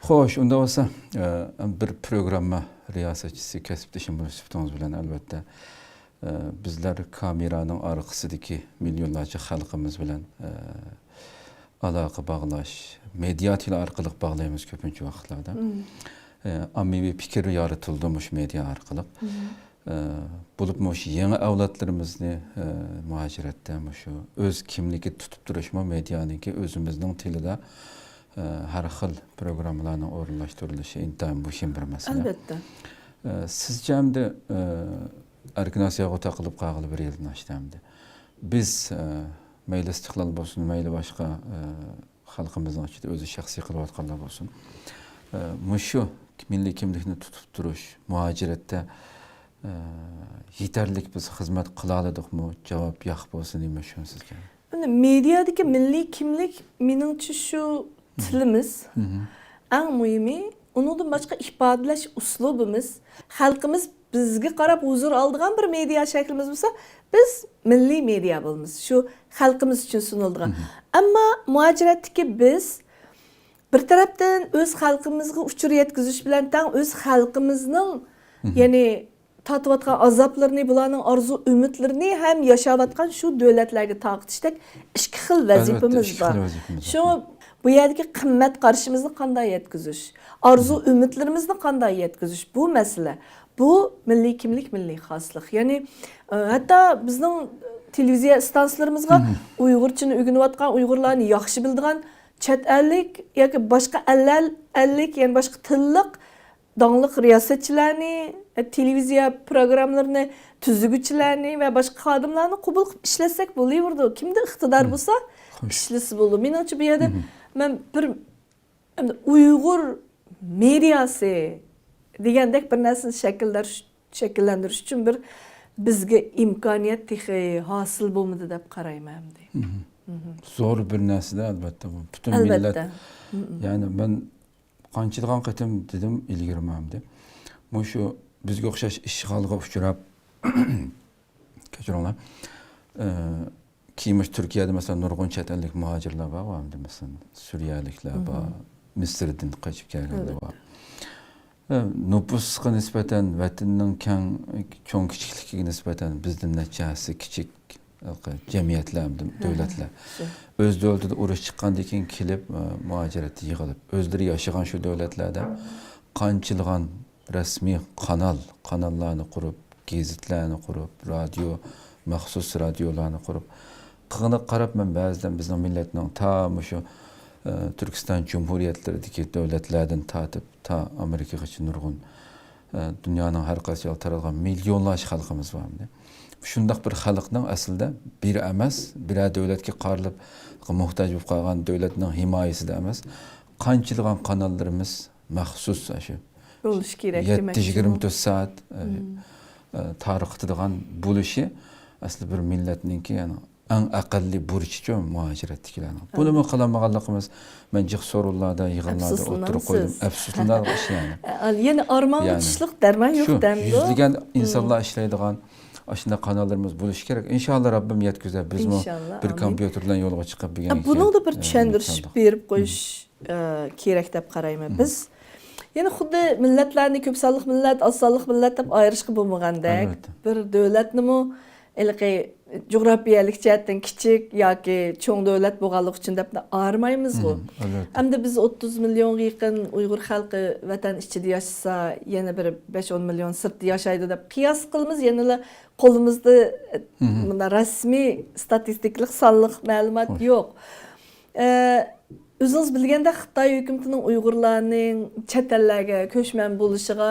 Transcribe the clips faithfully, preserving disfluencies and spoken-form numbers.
خوش، ئۇنداق بولسا، ئە، بىر پروگرامما رىياسەتچىسى، كەسىپدىشىم بولۇش سۈپىتىڭىز بىلەن، ئەلۋەتتە، ئە، بىزلەر كامېرانىڭ ئارقىسىدىكى مىليونلارچە خەلقىمىز بىلەن، ئە، ئالاقە باغلاش، مېدىا تىلى ئارقىلىق باغلايمىز كۆپىنچە ۋاقىتلاردا. مم. ئە، ئاممىۋى پىكىر يارىتىلىدۇ مۇشۇ مېدىا ئارقىلىق. مم. ئە، بولۇپمۇ مۇشۇ يېڭى ئەۋلادلىرىمىزنى، ئە، مۇھاجىرەتتە مۇشۇ ئۆز كىملىكى تۇتۇپ تۇرۇشمۇ مېدىيانىڭكى ئۆزىمىزنىڭ تىلىدا، ئە، ھەر خىل پروگراممىلارنىڭ ئورۇنلاشتۇرۇلۇشى ئىنتايىن مۇھىم بىر مەسىلە. ئەلۋەتتە. ئە، سىزچە ئەمدى، ئە، ئەركىن ئاسىياغا تاقىلىپ قالغىلى بىر يىلدىن ئاشتى ئەمدى. بىز، ئە، مەيلى ئىستىقلال بولسۇن، مەيلى باشقا، ئە، خەلقىمىزنىڭ ئىچىدە ئۆزى شەخسىي قىلىۋاتقانلار بولسۇن. ئە، مۇشۇ مىللىي كىملىكنى تۇتۇپ تۇرۇش، مۇھاجىرەتتە، ئە، يېتەرلىك بىز خىزمەت قىلالىدۇقمۇ؟ جاۋاب ياق بولسا نېمە ئۈچۈن سىزگە؟ مانا مېدىيادىكى مىللىي كىملىك، مېنىڭچە، شۇ تىلىمىز. مم. ئەڭ مۇھىمى، ئۇنىڭدىن باشقا ئىپادىلەش ئۇسلۇبىمىز. خەلقىمىز بىزگە قاراپ ھۇزۇر ئالىدىغان بىر مېدىيا شەكلىمىز بولسا، بىز مىللىي مېدىيا بولىمىز. شۇ خەلقىمىز ئۈچۈن سۇنۇلىدىغان. مم. ئەمما مۇھاجىرەتتىكى بىز بىر تەرەپتىن ئۆز خەلقىمىزغا ئۇچۇر يەتكۈزۈش بىلەن تەڭ ئۆز خەلقىمىزنىڭ، مم، يەنى تارتىۋاتقان ئازابلىرىنى، بۇلارنىڭ ئارزۇ ئۈمىدلىرىنى ھەم ياشاۋاتقان شۇ دۆلەتلەرگە تارقىتىشتەك ئىككى خىل، ئەلۋەتتە، ۋەزىپىمىز، ئىككى خىل بار. ۋەزىپىمىز بار. شۇڭا بۇ يەردىكى قىممەت قارىشىمىزنى قانداق يەتكۈزۈش، ئارزۇ، مم، ئۈمىدلىرىمىزنى قانداق يەتكۈزۈش، بۇ مەسىلە. بۇ مىللىي كىملىك، مىللىي خاسلىق. يەنى، ئە، ھەتتا بىزنىڭ تېلېۋىزىيە ئىستانسىلىرىمىزغا، مم، ئۇيغۇرچىنى ئۆگىنىۋاتقان، ئۇيغۇرلارنى ياخشى بىلىدىغان چەت ئەللىك ياكى باشقا ئەللەر، ئەللىك، يەنى باشقا تىللىق داڭلىق رىياسەتچىلەرنى، ئە، تېلېۋىزىيە پروگراممىلىرىنى تۈزگۈچىلەرنى ۋە باشقا خادىملارنى قوبۇل قىلىپ ئىشلەتسەك بولۇۋېرىدۇ. كىمدە ئىقتىدار، مم، بولسا، خوش، ئىشلىسە بولىدۇ. مېنىڭچە، بۇ يەردە، مم، مەن بىر، ئەمدى ئۇيغۇر مېدىياسى دېگەندەك بىر نەرسىنى شەكىللەش-، شەكىللەندۈرۈش ئۈچۈن بىر بىزگە ئىمكانىيەت تېخى ھاسىل بولمىدى دەپ قارايمەن ئەمدى. مم. مم. زور بىر نەرسىدە، ئەلۋەتتە، بۇ پۈتۈن، ئەلۋەتتە، مىللەت، مم، يەنى مەن قانچىلىغان قېتىم دېدىم ئىلگىرىمۇ ئەمدى. مۇشۇ بىزگە ئوخشاش ئىشغالغا ئۇچراپ، كەچۈرۈڭلار. ئى، كېيىن مۇشۇ تۈركىيەدە، مەسىلەن، نۇرغۇن چەت ئەللىك مۇھاجىرلار بار، ئەمدى، مەسىلەن، سۈرىيەلىكلەر بار، مم، مىسىردىن قېچىپ كەلگەنلەر بار. ئەلۋەتتە. ئى، نوپۇسقا نىسبەتەن، ۋەتىنىنىڭ كەڭ، چوڭ كىچىكلىكىگە نىسبەتەن بىزدىن نەچچە ھەسسە كىچىك جەمئىيەتلەر، ھەمدە، ھە، دۆلەتلەر. شۇ. ئۆز دۆلىتىدە ئۇرۇش چىققاندىن كېيىن كېلىپ، ئە، مۇھاجىرەتتە يىغىلىپ، ئۆزلىرى ياشىغان شۇ دۆلەتلەردە قانچىلىغان رەسمىي قانال، قاناللارنى قۇرۇپ، گېزىتلەرنى قۇرۇپ، رادىيو، مەخسۇس رادىيولارنى قۇرۇپ، قىغىنىغا قاراپ، مەن بەزىدە بىزنىڭ مىللەتنىڭ تا مۇشۇ، ئە، تۈركىستان جۇمھۇرىيەتلىرىدىكى دۆلەتلەردىن تارتىپ، تا ئامېرىكىغىچە نۇرغۇن، ئە، دۇنيانىڭ ھەر قايسى يەرگە تارالغان مىليونلارچە خەلقىمىز بار ئەمدى. شۇنداق بىر خەلقنىڭ ئەسلىدە بىر ئەمەس، بىرەر دۆلەتكە قارىلىپ موھتاج بولۇپ قالغان، دۆلەتنىڭ ھىمايىسىدە ئەمەس، قانچىلىغان قاناللىرىمىز مەخسۇس شۇ بولۇشى كېرەك يەتتە دېمەكچىمۇ؟ يىگىرمە تۆت سائەت، ئە، مم، ئە، تارقىتىدىغان بولۇشى ئەسلى بىر مىللەتنىڭكى، يەنى ئەڭ ئەقەللىي بۇرچىچۇ مۇھاجىرەتتىكىلەرنىڭ. بۇنىمۇ قىلالمىغانلىقىمىز، مەن جىق سورۇنلاردا، يىغىنلاردا ئوتتۇرىغا قويدۇم. ئەپسۇسلىنىدىغان ئىش، يەنى. ئەپسۇسلىنارسىز. يەنى ئارمانغا، يەنى، چۈشلۈك دەرمان يوق شۇ دەمدۇ؟ يۈزلىگەن، مم، ئىنسانلار ئىشلەيدىغان ئاشۇنداق قاناللىرىمىز بولۇشى كېرەك. ئىنشاللا، رەببىم يەتكۈزە. بىزمۇ، ئىنشاللا، بىر، ئامىن، كومپيۇتېر بىلەن يولغا چىقىپ، بىر، ئە، بۇنىڭدا بىر، ئە، چۈشەندۈرۈش بېرىپ قويۇش، مم، ئە، كېرەك دەپ قارايمەن. مم. بىز يەنە خۇددى مىللەتلەرنى كۆپ سانلىق مىللەت، ئاز سانلىق مىللەت دەپ ئايرىشقا بولمىغاندەك، ئەلۋەتتە، بىر دۆلەتنىمۇ ھېلىقى جۇغراپىيەلىك جەھەتتىن كىچىك ياكى چوڭ دۆلەت بولغانلىقى ئۈچۈن دەپ ئايرىمايمىزغۇ. مم، ئەلۋەتتە. ئەمدى بىز ئوتتۇز مىليونغا يېقىن ئۇيغۇر خەلقى ۋەتەن ئىچىدە ياشىسا، يەنە بىر بەش ئون مىليون سىرتتا ياشايدۇ دەپ قىياس قىلىمىز، يەنىلا قولىمىزدا، مم، مۇنداق رەسمىي ستاتىستىكىلىق سانلىق مەلۇمات، خوش، يوق. ئە، ئۆزىڭىز بىلگەندەك، خىتاي ھۆكۈمىتىنىڭ ئۇيغۇرلارنىڭ چەت ئەللەرگە كۆچمەن بولۇشىغا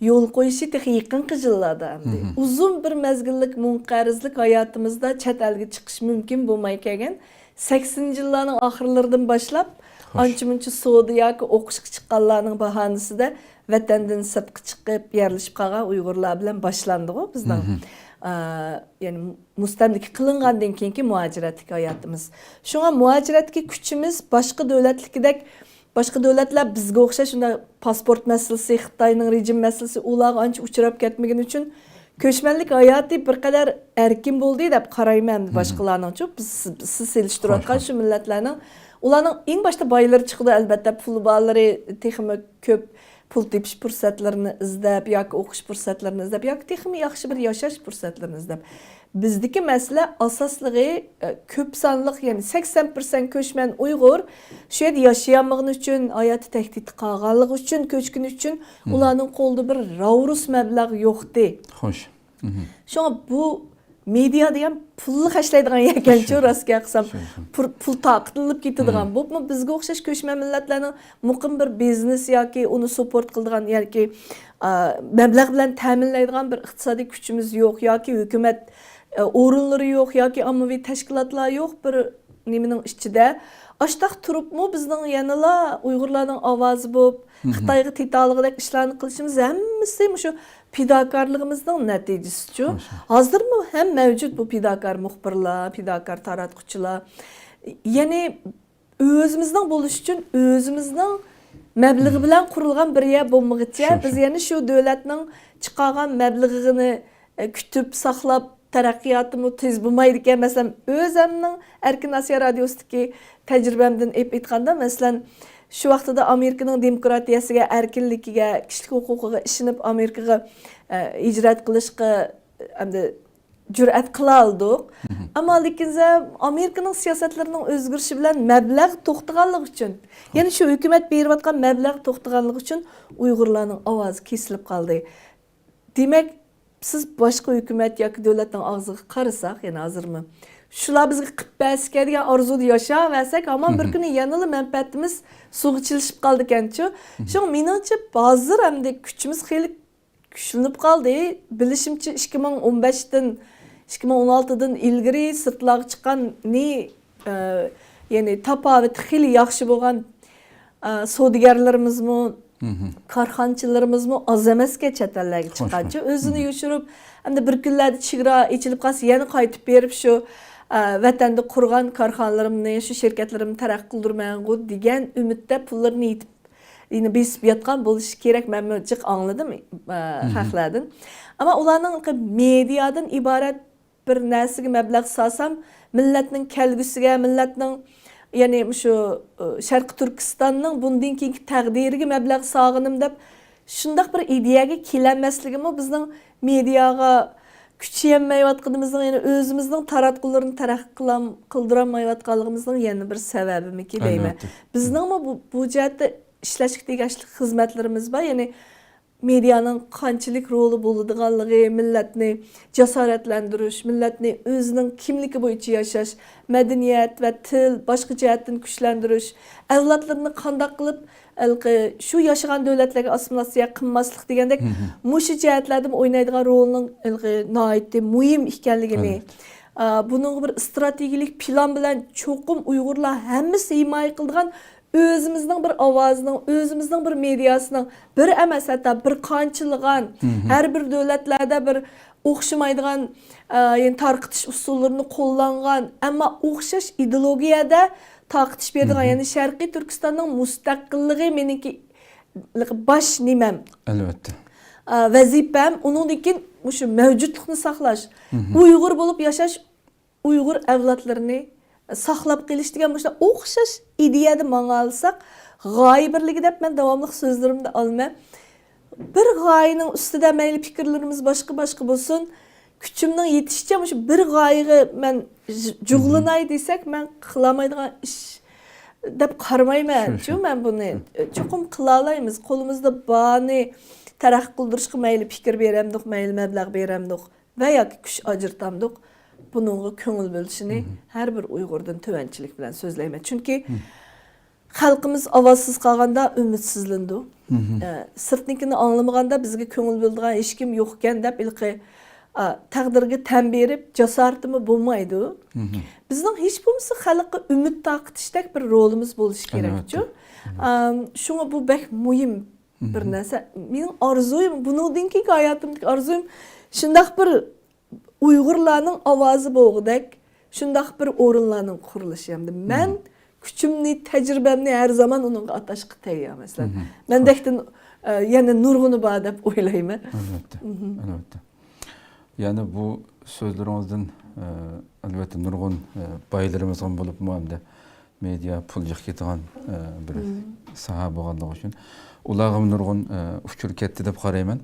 يول قويۇشى تېخى يېقىنقى يىللاردا ئەمدى. مم. ئۇزۇن بىر مەزگىللىك مۇنقەرزلىك ھاياتىمىزدا چەت ئەلگە چىقىش مۇمكىن بولماي كەلگەن سەكسىنىنچى يىللارنىڭ ئاخىرلىرىدىن باشلاپ، خوش، ئانچە-مۇنچە سودا ياكى ئوقۇشقا چىققانلارنىڭ باھانىسىدە ۋەتەندىن سىرتقا چىقىپ يەرلىشىپ قالغان ئۇيغۇرلار بىلەن باشلاندىغۇ بىزنىڭ، مم، ئا، يەنى مۇستەملىكە قىلىنغاندىن كېيىنكى مۇھاجىرەتتىكى ھاياتىمىز. شۇڭا مۇھاجىرەتتىكى كۈچىمىز باشقا دۆلەتلىكىدەك، باشقا دۆلەتلەر بىزگە ئوخشاش شۇنداق پاسپورت مەسىلىسى، خىتاينىڭ رېجىم مەسىلىسى ئۇلارغا ئانچە ئۇچراپ كەتمىگىنى ئۈچۈن كۆچمەنلىك ھاياتى بىر قەدەر ئەركىن بولدى دەپ قارايمەن، مم، باشقىلارنىڭچۇ. بىز، سىز سېلىشتۇرۇۋاتقان، خوش، خوش، شۇ مىللەتلەرنىڭ ئۇلارنىڭ ئەڭ باشتا بايلىرى چىقىدۇ، ئەلۋەتتە، پۇلى بارلىرى تېخىمۇ كۆپ پۇل تېپىش پۇرسەتلىرىنى ئىزدەپ ياكى ئوقۇش پۇرسەتلىرىنى ئىزدەپ ياكى تېخىمۇ ياخشى بىر ياشاش پۇرسەتلىرىنى ئىزدەپ. بىزدىكى مەسىلە ئاساسلىقى، ئە، كۆپ سانلىق، يەنى سەكسەن پىرسەنت كۆچمەن ئۇيغۇر شۇ يەردە ياشىيالمىغىنى ئۈچۈن، ھاياتى تەھدىتتە قالغانلىقى ئۈچۈن، كۆچكىنى ئۈچۈن ئۇلارنىڭ قولىدا بىر راۋرۇس مەبلەغ يوقتى. خوش. شۇڭا بۇ مېدىيا دېگەن پۇللا خەجلەيدىغان يەركەنچۇ، راست گەپ قىلسام، پۇل، پۇل تارقىتىلىپ كېتىدىغان. بولۇپمۇ بىزگە ئوخشاش كۆچمەن مىللەتلەرنىڭ مۇقىم بىر بىزنېس ياكى ئۇنى سۇپورت قىلىدىغان ياكى، ئا، مەبلەغ بىلەن تەمىنلەيدىغان بىر ئىقتىسادىي كۈچىمىز يوق ياكى ھۆكۈمەت، ئا، ئورۇنلىرى يوق ياكى ئاممىۋى تەشكىلاتلار يوق بىر نېمىنىڭ ئىچىدە. ئاشتاق تۇرۇپمۇ بىزنىڭ يەنىلا ئۇيغۇرلارنىڭ ئاۋازى بولۇپ، خىتايغا تېتالىغۇدەك ئىشلارنى قىلىشىمىز ھەممىسى مۇشۇ پىداكارلىقىمىزنىڭ نەتىجىسىچۇ. ھازىرمۇ ھەم مەۋجۇت بۇ پىداكار مۇخبىرلار، پىداكار تاراتقۇچىلار. يەنى ئۆزىمىزنىڭ بولۇشى ئۈچۈن ئۆزىمىزنىڭ مەبلىغى بىلەن قۇرۇلغان بىر يەر بولمىغىچە، بىز يەنە شۇ دۆلەتنىڭ چىقارغان مەبلىغىنى، ئە، كۈتۈپ ساقلاپ، تەرەققىياتىمۇ تېز بولمايدىكەن. مەسىلەن، ئۆزەمنىڭ ئەركىن ئاسىيا رادىيوسىدىكى تەجرىبەمدىن ئېلىپ ئېيتقاندا، مەسىلەن، شۇ ۋاقتىدا ئامېرىكىنىڭ دېموكراتىيەسىگە، ئەركىنلىكىگە، كىشىلىك ھوقۇقىغا ئىشىنىپ، ئامېرىكىغا، ئە، ھىجرەت قىلىشقا، ئەمدى جۈرئەت قىلالىدۇق. ئەمما لېكىن ئامېرىكىنىڭ سىياسەتلىرىنىڭ ئۆزگىرىشى بىلەن مەبلەغ توختىغانلىقى ئۈچۈن، يەنى شۇ ھۆكۈمەت بېرىۋاتقان مەبلەغ توختىغانلىقى ئۈچۈن ئۇيغۇرلارنىڭ ئاۋازى كېسىلىپ قالدى. دېمەك، سىز باشقا ھۆكۈمەت ياكى دۆلەتنىڭ ئاغزىغا قارىساق، يەنە ھازىرمۇ شۇلار بىزگە قىلىپ بەرسىكەن دېگەن ئارزۇدا ياشاۋەرسەك، ھامان بىر كۈنى يەنىلا مەنپەئەتىمىز سۇغا چىلىشىپ قالىدىكەنچۇ. شۇڭا مېنىڭچە، ھازىر ئەمدى كۈچىمىز خېلى كۈچلىنىپ قالدى. بىلىشىمچە، ئىككى مىڭ ئون بەشتىن، ئىككى مىڭ ئون ئالتىدىن ئىلگىرى سىرتلارغا چىققان نى-، ئە، يەنى تاپاۋىتى خېلى ياخشى بولغان، ئە، سودىگەرلىرىمىزمۇ، كارخانىچىلىرىمىزمۇ ئاز ئەمەسكەن چەت ئەللەرگە چىققانچە. ئۆزىنى يوشۇرۇپ، ئەمدى بىر كۈنلەردە چېگرا ئېچىلىپ قالسا، يەنە قايتىپ بېرىپ شۇ، ئە، ۋەتەندە قۇرغان كارخانىلىرىمنى، شۇ شىركەتلىرىمنى تەرەققىي قىلدۇرىمەنغۇ دېگەن ئۈمىدتە پۇللىرىنى يېتىپ يەنە بېسىپ ياتقان بولۇشى كېرەك، مەنمۇ جىق ئاڭلىدىم، ئە، خەقلەردىن. ئەمما ئۇلارنىڭ مېدىيادىن ئىبارەت بىر نەرسىگە مەبلەغ سالسام، مىللەتنىڭ كەلگۈسىگە، مىللەتنىڭ، يەنى مۇشۇ، ئە، شەرقىي تۈركىستاننىڭ بۇندىن كېيىنكى تەقدىرىگە مەبلەغ سالغىنىم دەپ شۇنداق بىر ئىدىيەگە كېلەلمەسلىكىمۇ بىزنىڭ مېدىياغا كۈچ يەتمەيۋاتقىنىمىزنىڭ، يەنى ئۆزىمىزنىڭ تاراتقۇلىرىنى تەرەققىي قىلام-، قىلدۇرالمايۋاتقانلىقىمىزنىڭ يەنە بىر سەۋەبىمىكى دەيمەن. بىزنىڭمۇ بۇ، بۇ جەھەتتە ئىشلەشكە تېگىشلىك خىزمەتلىرىمىز بار. يەنى مېدىيانىڭ قانچىلىك رولى بولىدىغانلىقى، مىللەتنى جاسارەتلەندۈرۈش، مىللەتنى ئۆزىنىڭ كىملىكى بويىچە ياشاش، مەدەنىيەت ۋە تىل، باشقا جەھەتتىن كۈچلەندۈرۈش، ئەۋلادلىرىنى قانداق قىلىپ ھېلىقى شۇ ياشىغان دۆلەتلەرگە ئاسسىمىلياتسىيە قىلماسلىق دېگەندەك، مۇشۇ جەھەتلەردىمۇ ئوينايدىغان رولىنىڭ ھېلىقى ناھايىتى مۇھىم ئىكەنلىكىنى، ئە، بۇنىڭغا بىر ئىستراتېگىيەلىك پىلان بىلەن چوقۇم ئۇيغۇرلار ھەممىسى ھىمايە قىلىدىغان ئۆزىمىزنىڭ بىر ئاۋازىنىڭ، ئۆزىمىزنىڭ بىر مېدىياسىنىڭ، بىر ئەمەس، ھەتتا بىر قانچىلىغان، ھەر بىر دۆلەتلەردە بىر ئوخشىمايدىغان، ئە، يەنى تارقىتىش ئۇسۇللىرىنى قوللانغان، ئەمما ئوخشاش ئىدېئولوگىيەدە تارقىتىش بېرىدىغان، يەنى شەرقىي تۈركىستاننىڭ مۇستەقىللىقى مېنىڭكى باش نېمەم. ئەلۋەتتە. ئە، ۋەزىپەم، ئۇنىڭدىن كېيىن مۇشۇ مەۋجۇتلۇقنى ساقلاش، ئۇيغۇر بولۇپ ياشاش، ئۇيغۇر ئەۋلادلىرىنى ساقلاپ قېلىش دېگەن مۇشۇنداق ئوخشاش ئىدىيەدە ماڭالىساق، غايە بىرلىكى دەپ مەن داۋاملىق سۆزلىرىمدە ئالىمەن. بىر غايىنىڭ ئۈستىدە مەيلى پىكىرلىرىمىز باشقا-باشقا بولسۇن، كۈچۈمنىڭ يېتىشىچە مۇشۇ بىر غايىغا مەن ج-، جۇغلىناي دېسەك، مەن قىلالمايدىغان ئىش دەپ قارىمايمەن. شۇ، شۇ. شۇ، مەن بۇنى چوقۇم قىلالايمىز. قولىمىزدا بارنى تەرەققىي قىلدۇرۇشقا مەيلى پىكىر بېرەمدۇق، مەيلى مەبلەغ بېرەمدۇق ۋە ياكى كۈچ ئاجرىتامدۇق، بۇنىڭغا كۆڭۈل بۆلۈشىنى ھەر بىر ئۇيغۇردىن تۆۋەنچىلىك بىلەن سۆزلەيمەن. چۈنكى خەلقىمىز ئاۋازسىز قالغاندا ئۈمىدسىزلىنىدۇ. ئە، سىرتنىڭكىنى ئاڭلىمىغاندا بىزگە كۆڭۈل بۆلىدىغان ھېچكىم يوقكەن دەپ ھېلىقى، ئا، تەقدىرگە تەن بېرىپ جاسارىتىمۇ بولمايدۇ. بىزنىڭ ھېچ بولمىسا خەلققە ئۈمىد تارقىتىشتەك بىر رولىمىز بولۇشى كېرەكچۇ. ئەلۋەتتە. ئەم، شۇڭا بۇ بەك مۇھىم بىر نەرسە. مېنىڭ ئارزۇيۇم، بۇنىڭدىن كېيىنكى ھاياتىمدىكى ئارزۇيۇم شۇنداق بىر ئۇيغۇرلارنىڭ ئاۋازى بولغۇدەك شۇنداق بىر ئورۇنلارنىڭ قۇرۇلۇشى ھەمدە مەن كۈچۈمنى، تەجرىبەمنى ھەر زامان ئۇنىڭغا ئاتاشقا تەييار. مەسىلەن، مەندەكتىن، ئە، يەنە نۇرغۇنى بار دەپ ئويلايمەن. ئەلۋەتتە، ئەلۋەتتە. يەنە بۇ سۆزلىرىڭىزدىن، ئە، ئەلۋەتتە نۇرغۇن، ئە، بايلىرىمىزغا بولۇپمۇ ھەمدە مېدىيا پۇل جىق كېتىدىغان، ئە، بىر ساھە بولغانلىقى ئۈچۈن ئۇلارغىمۇ نۇرغۇن، ئە، ئۇچۇر كەتتى دەپ قارايمەن.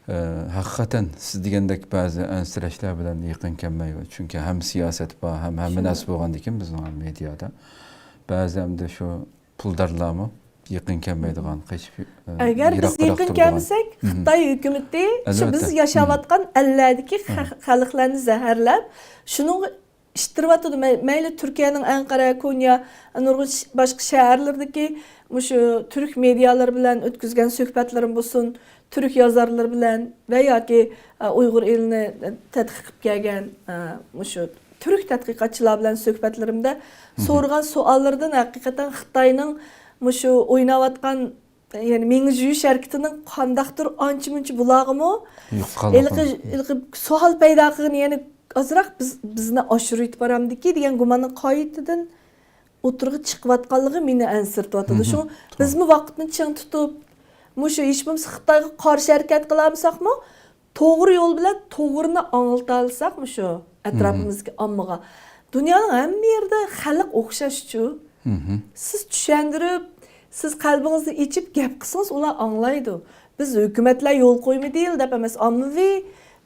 ئە، ھەقىقەتەن سىز دېگەندەك بەزى ئەنسىرەشلەر بىلەن يېقىن كەلمەي، چۈنكى ھەم سىياسەت بار، ھەم ھەممە نەرسە بولغاندىكىن بىزنىڭ مېدىيادا بەزى ئەمدى شۇ پۇلدارلارمۇ يېقىن كەلمەيدىغان، قېچىپ، ئە، ئەگەر بىز يېقىن كەلمىسەك، خىتاي ھۆكۈمىتى شۇ بىز ياشاۋاتقان ئەللەردىكى خەلقلەرنى زەھەرلەپ، شۇنىڭغا ئىتتىرىۋاتىدۇ. مەيلى تۈركىيەنىڭ ئەنقەرە، كونيا، نۇرغۇن باشقا شەھەرلىرىدىكى مۇشۇ تۈرك مېدىيالىرى بىلەن ئۆتكۈزگەن سۆھبەتلىرىم بولسۇن، تۈرك يازارلىرى بىلەن ۋە ياكى، ئە، ئۇيغۇر ئېلىنى تەتقىق قىلىپ كەلگەن، ئە، مۇشۇ تۈرك تەتقىقاتچىلار بىلەن سۆھبەتلىرىمدە سورىغان سوئاللىرىدىن ھەقىقەتەن خىتاينىڭ مۇشۇ ئويناۋاتقان، يەنى مېڭە جۇيۇش ھەرىكىتىنىڭ قانداقتۇر ئانچە-مۇنچە بۇلارغىمۇ ھېلىقى، ھېلىقى سوئال پەيدا قىلغىنى، يەنى ئازراق بىز، بىزنى ئاشۇرۇۋېتىپ بارامدىكى دېگەن گۇماننى قايتىدىن ئوتتۇرىغا چىقىۋاتقانلىقى مېنى ئەنسىرىتىۋاتىدۇ. شۇڭا بىزمۇ ۋاقىتنى چىڭ تۇتۇپ، مۇشۇ ھېچ بولمىسا خىتايغا قارشى ھەرىكەت قىلالمىساقمۇ، توغرا يول بىلەن توغرىنى ئاڭلىتالىساق، مۇشۇ ئەتراپىمىزدىكى ئاممىغا. دۇنيانىڭ ھەممە يېرىدە خەلق ئوخشاشچۇ. سىز چۈشەندۈرۈپ، سىز قەلبىڭىزنى ئېچىپ گەپ قىلسىڭىز، ئۇلار ئاڭلايدۇ. بىز ھۆكۈمەتلەر يول قويمىدى دەپ ئەمەس، ئاممىۋى،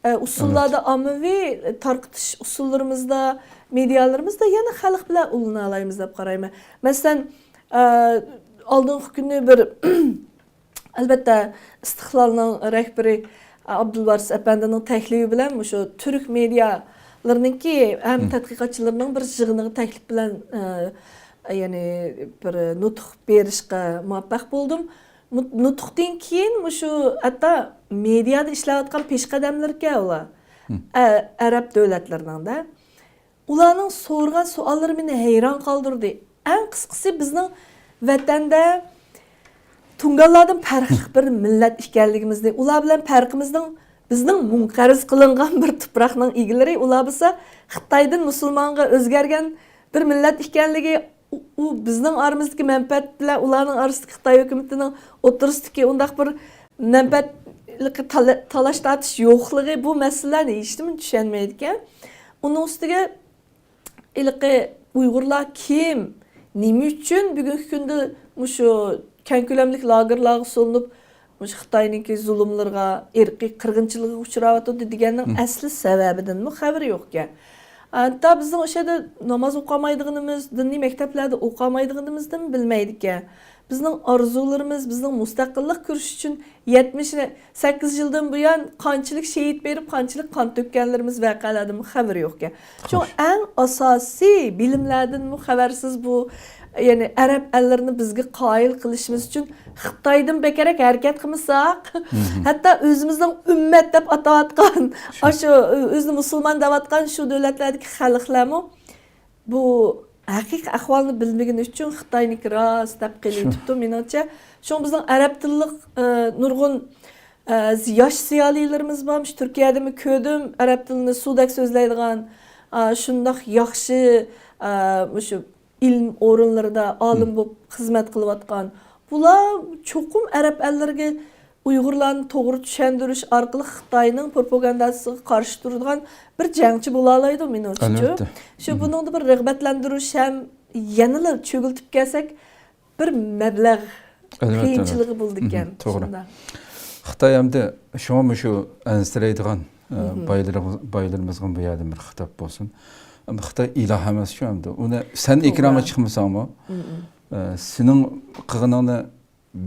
ئە، ئۇسۇللاردا، ئاممىۋى تارقىتىش ئۇسۇللىرىمىزدا، مېدىيالىرىمىزدا يەنە خەلق بىلەن ئۇلىنالايمىز دەپ قارايمەن. مەسىلەن، ئە، ئالدىنقى كۈنى بىر ئەلۋەتتە، ئىستىقلالنىڭ رەھبىرى ئابدۇلۋارىس ئەپەندىنىڭ تەكلىپى بىلەن مۇشۇ تۈرك مېدىيالىرىنىڭكى ھەم تەتقىقاتچىلىرىنىڭ بىر يىغىنىغا تەكلىپ بىلەن، ئە، يەنى بىر نۇتۇق بېرىشقا مۇۋەپپەق بولدۇم. مۇ-، نۇتۇقتىن كېيىن مۇشۇ ھەتتا مېدىيادا ئىشلەۋاتقان پېشقەدەملەركەن ئۇلار. ئە-، ئەرەب دۆلەتلىرىنىڭدە. ئۇلارنىڭ سورىغان سوئاللىرى مېنى ھەيران قالدۇردى. ئەڭ قىسقىسى، بىزنىڭ ۋەتەندە تۇڭگانلاردىن پەرقلىق بىر مىللەت ئىكەنلىكىمىزنى، ئۇلار بىلەن پەرقىمىزنىڭ بىزنىڭ مۇڭقەرز قىلىنغان بىر تۇپراقنىڭ ئىگىلىرى، ئۇلار بولسا خىتايدىن مۇسۇلمانغا ئۆزگەرگەن بىر مىللەت ئىكەنلىكى، ئۇ، ئۇ بىزنىڭ ئارىمىزدىكى مەنپەئەت بىلەن ئۇلارنىڭ ئارىسىدىكى خىتاي ھۆكۈمىتىنىڭ ئوتتۇرىسىدىكى ئۇنداق بىر مەنپەئەت تالا-، تالاش-تارتىش يوقلۇقى، بۇ مەسىلىلەرنى ھېچنېمە چۈشەنمەيدىكەن. ئۇنىڭ ئۈستىگە ھېلىقى ئۇيغۇرلار كىم، نېمە ئۈچۈن بۈگۈنكى كۈندە مۇشۇ كەڭ كۆلەملىك لاگېرلارغا سولىنىپ، مۇشۇ خىتاينىڭكى زۇلۇملىرىغا، ئىرقىي قىرغىنچىلىقىغا ئۇچراۋاتىدۇ دېگەننىڭ ئەسلى سەۋەبىدىنمۇ خەۋىرى يوقكەن. ھەتتا بىزنىڭ ئۆشەدە ناماز ئوقۇمايدىغىنىمىز، دىنىي مەكتەپلەردە ئوقۇمايدىغىنىمىزنىمۇ بىلمەيدىكەن. بىزنىڭ ئارزۇلىرىمىز، بىزنىڭ مۇستەقىللىق كۈرىشى ئۈچۈن يەتمىش سەككىز يىلدىن بۇيان قانچىلىك شېھىت بېرىپ، قانچىلىك قان تۆككەنلىرىمىز، ۋەقەلەردىنمۇ خەۋىرى يوقكەن. شۇڭا ئەڭ ئاساسىي بىلىملەردىنمۇ خەۋەرسىز بۇ، يەنى ئەرەب ئەللىرىنى بىزگە قايىل قىلىشىمىز ئۈچۈن خىتايدىن بەكرەك ھەرىكەت قىلمىساق، ھەتتا ئۆزىمىزنىڭ ئۈممەت دەپ ئاتاۋاتقان، ئاشۇ ئۆزىنى مۇسۇلمان دەۋاتقان شۇ دۆلەتلەردىكى خەلقلەرمۇ بۇ ھەقىقىي ئەھۋالنى بىلمىگىنى ئۈچۈن خىتاينىكى راست دەپ قېلىۋېتىپتۇ، مېنىڭچە. شۇڭا بىزنىڭ ئەرەب تىللىق، ئە، نۇرغۇن، ئە، ياش زىيالىيلىرىمىز بار. مۇشۇ تۈركىيەدىمۇ كۆردۈم، ئەرەب تىلىنى سۇدەك سۆزلەيدىغان، ئە، شۇنداق ياخشى، ئە، مۇشۇ ئىلىم ئورۇنلىرىدا ئالىم بولۇپ خىزمەت قىلىۋاتقان. بۇلار چوقۇم ئەرەب ئەللىرىگە ئۇيغۇرلارنى توغرا چۈشەندۈرۈش ئارقىلىق خىتاينىڭ پروپاگانداسىغا قارشى تۇرىدىغان بىر جەڭچى بولالايدۇ، مېنىڭچە. ئەلۋەتتە. شۇ، بۇنىڭدا بىر رىغبەتلەندۈرۈش ھەم يەنىلا چۆگۈلتۈپ كەلسەك، بىر مەبلەغ قىيىنچىلىقى بولىدىكەن. توغرا. شۇنداق. خىتاي ئەمدى شۇڭا مۇشۇ ئەنسىرەيدىغان، ئە، بايلىرىمىز-، بايلىرىمىزغا بۇ يەردىن بىر خىتاب بولسۇن. ئەمدى خىتاي ئىلاھ ئەمەسچۇ ئەمدى. ئۇنى سەن ئېكرانغا چىقمىساڭمۇ، ئە، سېنىڭ قىلغىنىڭنى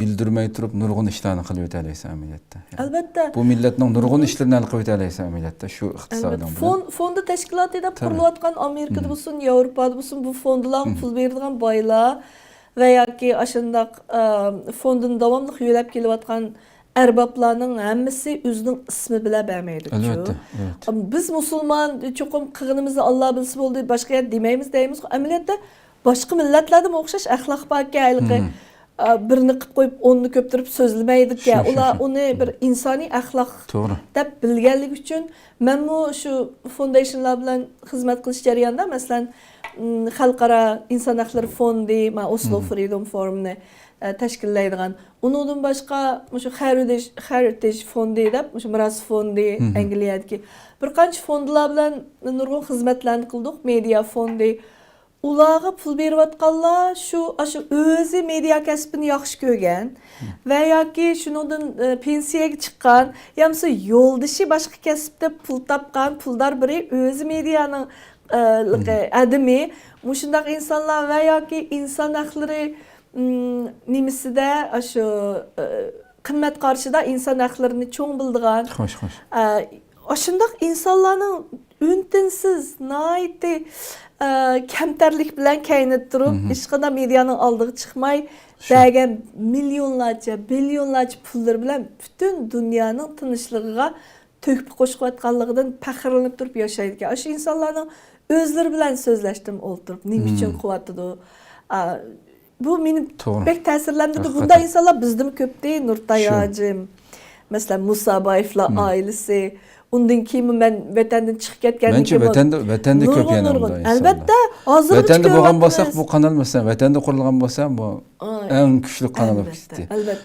بىلدۈرمەي تۇرۇپ نۇرغۇن ئىشلارنى قىلىۋېتەلەيسەن ئەمەلىيەتتە. ئەلۋەتتە. بۇ مىللەتنىڭ نۇرغۇن ئىشلىرىنى ھەل قىلىۋېتەلەيسەن ئەمەلىيەتتە شۇ ئىقتىسادىڭ بىلەن. فوند، فوندى تەشكىلاتى دەپ قۇرۇلۇۋاتقان ئامېرىكىدا بولسۇن، ياۋروپادا بولسۇن، بۇ فوندىلارغا پۇل بېرىدىغان بايلار ۋە ياكى ئاشۇنداق، ئە، فوندىنى داۋاملىق يۆلەپ كېلىۋاتقان ئەربابلارنىڭ ھەممىسى ئۆزىنىڭ ئىسمى بىلەن بەرمەيدۇچۇ. ئەلۋەتتە، ئەلۋەتتە. بىز مۇسۇلمان، چوقۇم قىلغىنىمىزنى ئاللا بىلسە بولدى، باشقا يەردە دېمەيمىز دەيمىزغۇ. ئەمەلىيەتتە باشقا مىللەتلەردىمۇ ئوخشاش ئەخلاق باركەن، ھېلىقى، ئا، بىرنى قىلىپ قويۇپ، ئوننى كۆپتۈرۈپ سۆزلىمەيدىكەن. شۇ، شۇ، ئۇلار شۇ. ئۇنى بىر ئىنسانىي ئەخلاق دەپ بىلگەنلىكى ئۈچۈن، مەنمۇ شۇ فوندېيشنلار بىلەن خىزمەت قىلىش جەريانىدا، مەسىلەن، م، خەلقئارا ئىنسان ھەقلىرى فوندى، مانا، ئوسلو فرىدوم فورۇمنى، ئە، تەشكىللەيدىغان. ئۇنىڭدىن باشقا، مۇشۇ خەرىتېج، خەرىتېج فوندى دەپ، مۇشۇ مىراس فوندى، ئەنگلىيەدىكى بىر قانچە فوندلار بىلەن نۇرغۇن خىزمەتلەرنى قىلدۇق، مېدىيا فوندى. ئۇلارغا پۇل بېرىۋاتقانلار شۇ، ئاشۇ ئۆزى مېدىيا كەسپىنى ياخشى كۆرگەن ۋە ياكى شۇنىڭدىن، ئە، پېنسىيەگە چىققان، يامىسا يولدىشى باشقا كەسىپتە پۇل تاپقان، پۇلدار بىرى، ئۆزى مېدىيانىڭ، ئە، لىقى، ئادىمى، مۇشۇنداق ئىنسانلار ۋە ياكى ئىنسان ھەقلىرى، ئىم، نېمىسىدە، ئاشۇ، ئە، قىممەت قارىشىدا ئىنسان ھەقلىرىنى چوڭ بىلىدىغان، خوش، خوش. ئە، ئاشۇنداق ئىنسانلارنىڭ ئۈن-تىنسىز، ناھايىتى، ئە، كەمتەرلىك بىلەن كەينىدە تۇرۇپ، ھېچقانداق مېدىيانىڭ ئالدىغا چىقماي، شۇ. بەرگەن مىليونلارچە، بىليونلارچە پۇللىرى بىلەن پۈتۈن دۇنيانىڭ تىنچلىقىغا تۆھپە قوشۇۋاتقانلىقىدىن پەخىرلىنىپ تۇرۇپ ياشايدىكەن. ئاشۇ ئىنسانلارنىڭ ئۆزلىرى بىلەن سۆزلەشتىم ئولتۇرۇپ، نېمە ئۈچۈن قىلىۋاتىدۇ؟ ئا، بۇ مېنى توغرا. بەك تەسىرلەندۈردى. ھەقىقەتەن. بۇنداق ئىنسانلار بىزدىمۇ كۆپتى، نۇرتاي شۇ. ھاجىم، مەسىلەن، مۇسابايېفلار ئائىلىسى. ئۇندىن كېيىنمۇ مەن ۋەتەندىن چىقىپ كەتكەندىن مەنچە كېيىن ۋەتەندە، ۋەتەندە كۆپ نۇرغۇن، يەنە نۇرغۇن. ئۇنداق ئىنسانلار. ئەلۋەتتە، ھازىرغىچە ۋەتەندە بولغان كۆرۈۋاتىمىز. بولساق، بۇ قانال، مەسىلەن، ۋەتەندە قۇرۇلغان بولسا، بۇ ئاي. ئەڭ كۈچلۈك قانال بولۇپ ئەلۋەتتە، كېتەتتى. ئەلۋەتتە.